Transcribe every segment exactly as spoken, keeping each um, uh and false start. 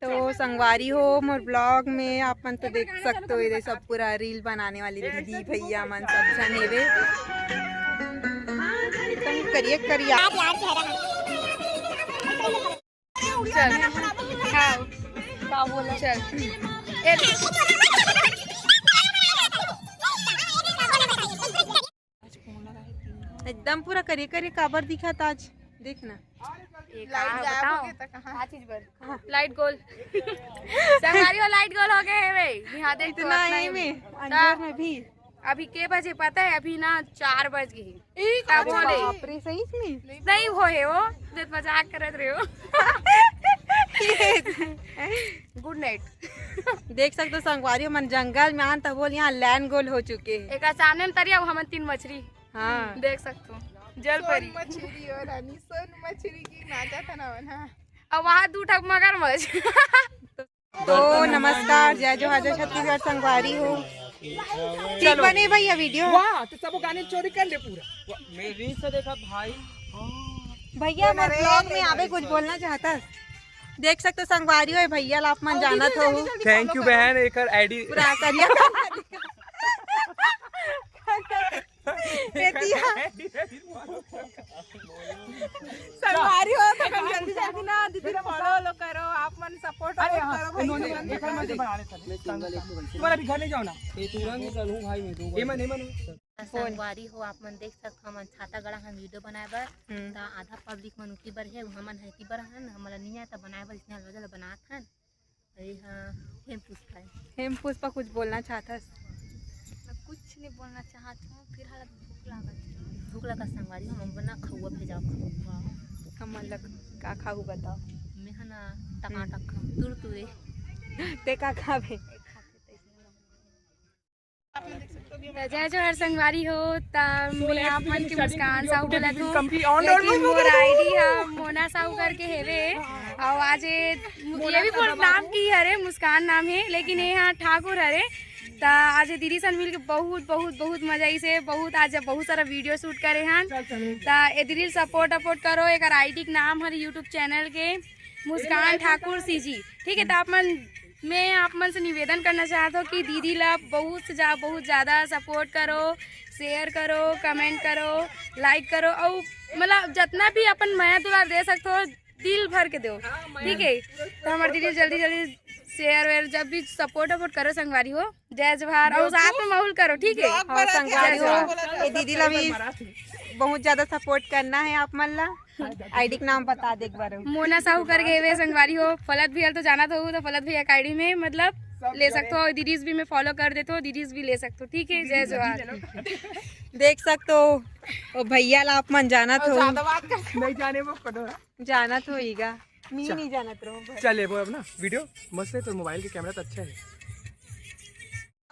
तो संगवारी हो, मोर ब्लॉग में आप मन तो देख सकते हो, ये सब पूरा रील बनाने वाली दीदी भैया मन सब झन हेवे। एकदम करिया करिया। चल। हाँ। का बोला? चल। ए, एकदम पूरा करिया करिया काबर दिखत आज, देख ना। ये का लाइट गायब बताओ? हो गया था कहाँ? का चीज बर? लाइट गोल। संगवारी हो, लाइट गोल हो गए हे बे। यहाँ देख तो इतना अतना है ही में, में। अंधेर में भी। अभी के बजे पता है? अभी ना चार बज गए। ई का अब बोले? बाप रे, सही में? नहीं हो हे वो, देख मजाक करत रहे हो। गुड नाइट। देख सकते हो संगवारी हो, मन जंगल में आन त बोल यहाँ लैन गोल हो चुके हैं। एक सामने में तरिया, हमन तीन मछली। हाँ। देख सकते हो। जल परी। सोन मछली और रानी, सोन मछली की नाचा था ना वहाँ। अब वहाँ दू ठक मगरमच्छ। तो नमस्कार, जय जोहार, जय छत्तीसगढ़ संगवारी हो। ठीक बने भैया वीडियो? वाह, तो सब गाने चोरी कर ले पूरा। मेरे रील से देखा भाई। भैया, मोर ब्लॉग में आवे कुछ बोलना चाहता। देख सकते हो संगवारी हो, भैया ला आप मन जानत हो। थैंक यू बहन, एकर आईडी पूरा करिया। एतिया। संगवारी हो तो हम जल्दी जल्दी ना दीदी फॉलो लो करो, आप मन सपोर्ट अरे हाँ, करो भाई, इन्होंने तुरंत एक बार मुझे बना लेता है। तुम्हारा भी घर नहीं जाओ ना। ये तुरंत ही करूँ भाई मैं, दो ये मन, ये मन। संगवारी हो, आप मन देख सकत हो, हमन छातागढ़ा हम वीडियो बनाए बर, हम्म। त आधा पब्लिक मन उठी बर हे, हमन हेती बर हन, हमन ला नहीं आए त बनाए बर, इसने अलग अलग बनात हन। अरे हाँ, हेम पुष्पा है। हेम पुष्पा कुछ बोलना चाहत हस? मैं कुछ नहीं बोलना चाहत हूँ, फिलहाल अभी भूख लागत है। भूख लगा संगवारी, हम बना खउआ भेजाओ, खउआ। हमन ला का खाहू बताओ? मैं है ना टमाटर खाऊँ, तुरतुरे। ते का खाबे? तो जय जोहार संगवारी हो, त मैं आप मन के मुस्कान साहू बोलत हूँ। लेकिन मोर आईडी हा मोना साहू करके हेवे, अउ आज ये, ये भी बोल नाम की हरे, मुस्कान नाम है, लेकिन ये हा ठाकुर हरे। त आज ये दीदी सन मिल के बहुत, बहुत, बहुत मजा आई से, बहुत आज बहुत सारा वीडियो शूट करे हन। त ये दीदी सपोर्ट अपोर्ट करो, एक आईडी के नाम हर यूट्यूब चैनल के मुस्कान ठाकुर सीजी, ठीक है। त आप मन मैं आप मन से निवेदन करना चाहत हूँ कि दीदी ला बहुत से जा-, बहुत ज़्यादा सपोर्ट करो, शेयर करो, कमेंट करो, लाइक करो, और मतलब जितना भी अपन मया दुलार दे सकते हो, दिल भर के दो, ठीक है। तो हमारे दीदी जल्दी जल्दी शेयर वेयर जब भी सपोर्ट वपोर्ट करो संगवारी हो। जय जोहार, और साथ में माहौल करो, ठीक है। और संगवारी हो, ये दीदी ला भी बहुत ज़्यादा सपोर्ट करना है आप मन ला। आईडी के नाम बता दे एक बार। मोना साहू करके हेवे संगवारी हो, फलत भैया तो जानत हो, तो फलत भैया के आईडी में मतलब ले सकते हो, दीदीज भी मैं फॉलो कर देते हो, दीदीज भी ले सकते हो, ठीक है। जय जोहार। देख सकते हो, ओ भैया ला आप मन जानत हो। ज्यादा बात कर। नहीं जाने वो करो। जानत हो ईगा, मी नहीं जानत रहो। चल, ये वो अब ना वीडियो मस्त है, तो मोबाइल के कैमरा तो अच्छा है।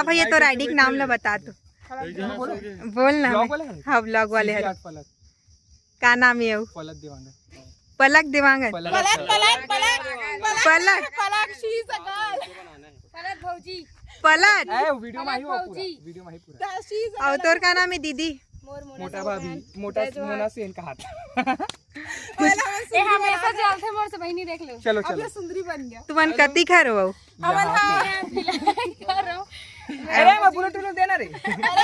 अब भैया, तोर आईडी के नाम ला बता तो। बोल ना। ब्लॉग वाले हैं? हाँ, ब्लॉग वाले हैं। का नाम है वो? पलक देवांगन। पलक देवांगन। पलक, पलक, पलक, पलक। पलक। पलक, she is a girl। पलक भौजी। पलक। ए, वीडियो में ही हो पूरा। वीडियो में ही पूरा। और तोर का नाम है दीदी? मोटा भाभी, मोटा, मोना सेन कहा था। ए, हमेशा जलते मोर से बहिनी देख लो। चलो, चलो। सुंदरी बन गया। तुमन कति घर हो? अरे, मैं बुलेट टूलेट देना रे। अरे,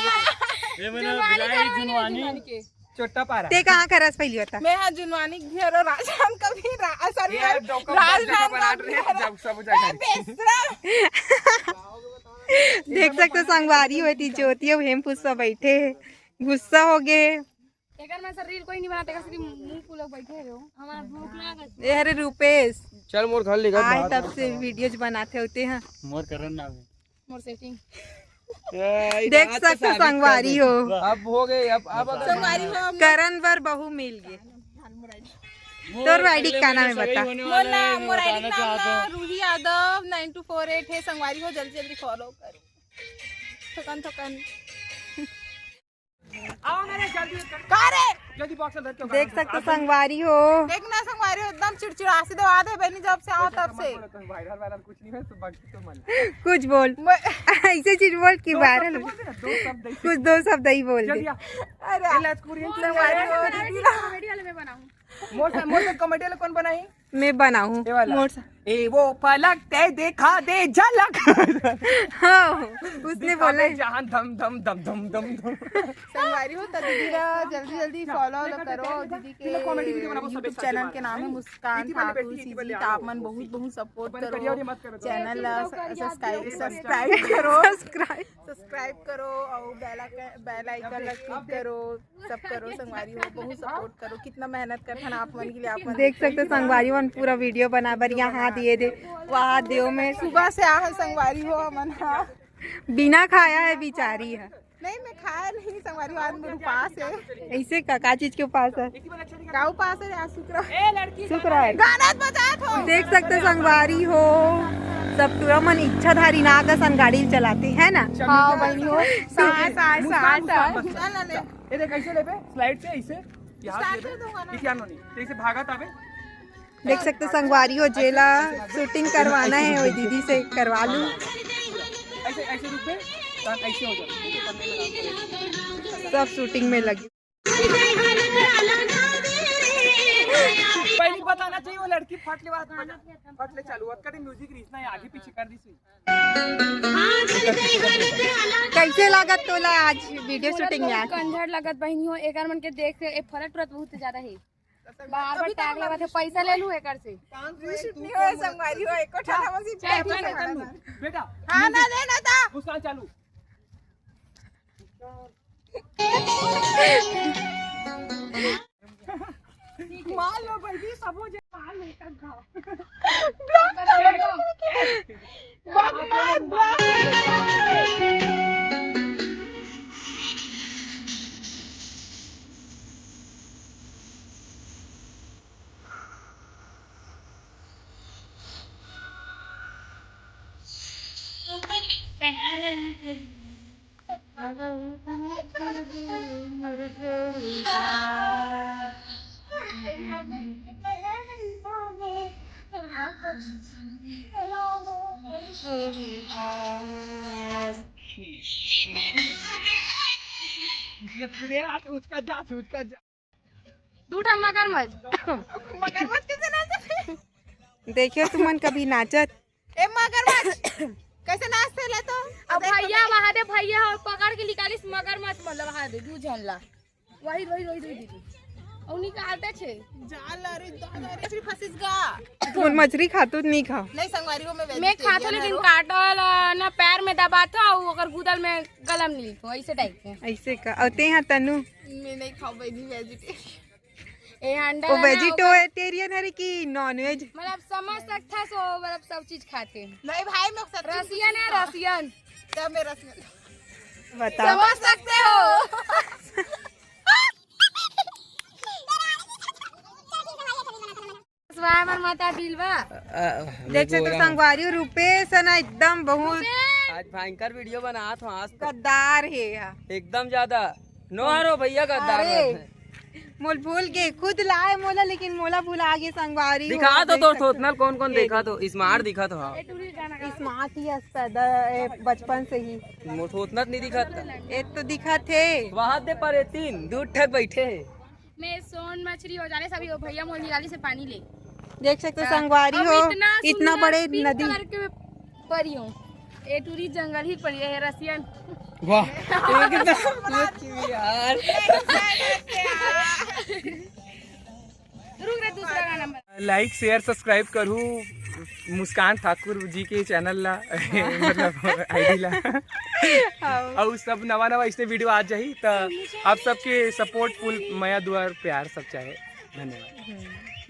ये मैंने जुनवानी बिलाई, जुनवानी। जुनवानी के। चोट्टा पारा। ते कहाँ का रस पहली होता? मैं हाँ जुनवानी घेरो राजनांदगांव भी रा-, sorry, ये राज-, डोका राजनांदगांव बना रहे हैं, घेरो। जब सब जगह। ए, बेसरा। देख सकते हो, संगवारी होती ज्योति और हेम पुष्पा बैठे हैं। गुस्सा हो गए। एकर में से रील कोई नहीं बनाते, एकर सिर्फ मुंह पुलक बैठे हो। हमारा भूख लागत। ए, अरे रूपेश। चल मोर घर ले गए आए, तब से वीडियोज बनाते होते हैं। मोर करण नाम है। मोर सेटिंग। देख सकते हो संगवारी हो। अब हो गए, अब, अब अगर संगवारी हो, हम करण बर बहू मिल गए। तोर आईडी का नाम है बता। मोर ना, मोर आईडी नाम ना Roohi Yadav nine two four eight है। संगवारी हो, जल्दी जल्दी फॉलो करो। थकन थकन। आओ ना रे, जल्दी कर। का रे? जल्दी बॉक्स में धर के देख सकते संगवारी हो। देख ना संगवारी हो, एकदम चिड़चिड़ासी दवा दे बहनी, जब से आओ तब से। वायरल वायरल कुछ नहीं है, तो बाकी तो मन। कुछ बोल। मैं ऐसे चीज बोल कि दो शब्द वायरल। बोल दे ना, दो शब्द ऐसे। कुछ दो शब्द ही बोल दे। जल्दी आ। अरे ए, लाज कुरियन बोल संगवारी हो, दीदी ला। कॉमेडी वाले में बनाऊं। मोर सा-, मोर से कॉमेडी वाला कौन बनाही? मैं बनाऊं। ये वाला। मोर सा- ए वो पलक ते देखा दे झलक। हाँ, उसने दिखा बोला दे है। जहान धम धम धम धम धम धम। संगवारी हो, त दीदी ला जल्दी जल्दी फॉलो करो। दीदी के YouTube चैनल के नाम है मुस्कान ठाकुर सीजी। त आप मन बहुत बहुत सपोर्ट करो, चैनल ला सब्सक्राइब, सब्सक्राइब करो, सब्सक्राइब करो और बेल आइकन, बेल आइकन ला क्लिक करो। सब करो संगवारी हो, बहुत सपोर्ट करो, कितना मेहनत करथन आप मन के लिए। आप मन देख सकते संगवारी मन पूरा वीडियो बना बर यहाँ हाथ ये दे, वहाँ देव में सुबह से आ है संगवारी हो मन हा। बिना खाया है बिचारी है। नहीं, मैं खाया नहीं संगवारी हो, आज मेरे उपास है। ऐसे का, का चीज के उपास है? का उपास है? आज शुक्र, शुक्र है। गाना बजा थो। देख सकते संगवारी हो, सब टूरा मन इच्छाधारी नाग असन गाड़ी चलाते है ना। हाँ बहनी हो, सास, सास, सास, सास। ये देख, ऐसे लेबे, स्लाइड से ऐसे, यहाँ से लेबे। इतिहानो नहीं, तो ऐसे भागत आबे। देख सकते संगवारी हो, जेला शूटिंग करवाना है, वो दीदी से करवा लूं। ऐसे, ऐसे रुकबे, तहन ऐसे हो जाए। सब शूटिंग में लगी। पहले बताना चाहिए, वो लड़की फट ले बात, फट ले चालू, अतका म्यूजिक रहीस ना, आगे पीछे कर दी। कैसे लागत तोला आज वीडियो शूटिंग में आके? कंझर लगत बहनी हो, एकर मन के देख के ए फरक तुरंत बहुत ज्यादा है। बार बार टैग लगाते, पैसा ले लू एकर से। पाँच सौ शूट नहीं होए संगवारी हो, एको ठा बस ही चाय टैग पानी लगा। बेटा, हाँ, ना ले ना ता। मुस्कान चालू। मार लो भाई जी, सब हो जाए, मार लो, तब खाओ। दू ठा मगरमच्छ। मगरमच्छ कैसे नाचत? देखियो तुमन कभी नाचत। ए मगरमच्छ कैसे नाचथे ले तो? अब भैया वहां दे, भैया और पकड़ के निकालिस मगरमच्छ, मतलब वहां दे दू झन ला। वही, वही, वही, वही दीदी। और निकालते छे। जाल, अरे दादा, अरे फिर फंसिस गा। तुमन मछरी खातू नहीं खा। नहीं संगवारी हो, मैं मैं खातो vegetarian लेकिन हरो। काटल ना पैर में दबातो और ओकर गुदल में गलम नहीं तो ऐसे टाइप के। ऐसे का। और ते हाँ तनु? मैं नहीं खाओ बहनी, वेजिटेरियन। ए अंडा वो ना, वेजिटेरियन हरे कि नॉन वेज? मतलब समझ सकता सो, मतलब सब चीज खाते हैं। नहीं भाई, मैं सब चीज रसियन है, खाती हूँ। रसियन। तब मैं रसियन। बताओ। समझ सकते हो। स्वाय मन माता बिलवा। देख सकते संगवारी, रूपेश है ना एकदम बहुत आज भयंकर वीडियो बनात हो आज तो। गद्दार है यहाँ। एकदम ज्यादा। नो हरो भैया गद्दार अरे, बात है। मोल भूल के खुद लाए मोला, लेकिन मोला भुला गे संगवारी हो, दिखा तो देख तोर सकते थोथनल कौन कौन हो। देखा तो स्मार्ट दिखा तो हाँ। स्मार्ट ही है सदा, ए, बचपन से ही। मोर थोथनत नहीं दिखत। ए तो दिखत है। वहां दे पर ए तीन दूर ठक बैठे है। मैं सोन मछली हो जाने सभी वो भैया मोर निराली से पानी ले। देख सकते हो हाँ। संगवारी अब हो, इतना इतना सुंदर बड़े pink नदी। Colour के परी हूँ। ए टूरी जंगल ही पड़ी है रसियन। वाह, एकदम यार। रुक रे, दूसरा गाना में। लाइक, शेयर, सब्सक्राइब करू मुस्कान ठाकुर जी के चैनल ला, मतलब आईडी ला। हाँ। और सब नवा नवा इसने वीडियो आ जाही, त आप सबके सपोर्ट, फुल मया, दुआ, प्यार सब चाहे। धन्यवाद। हम्म।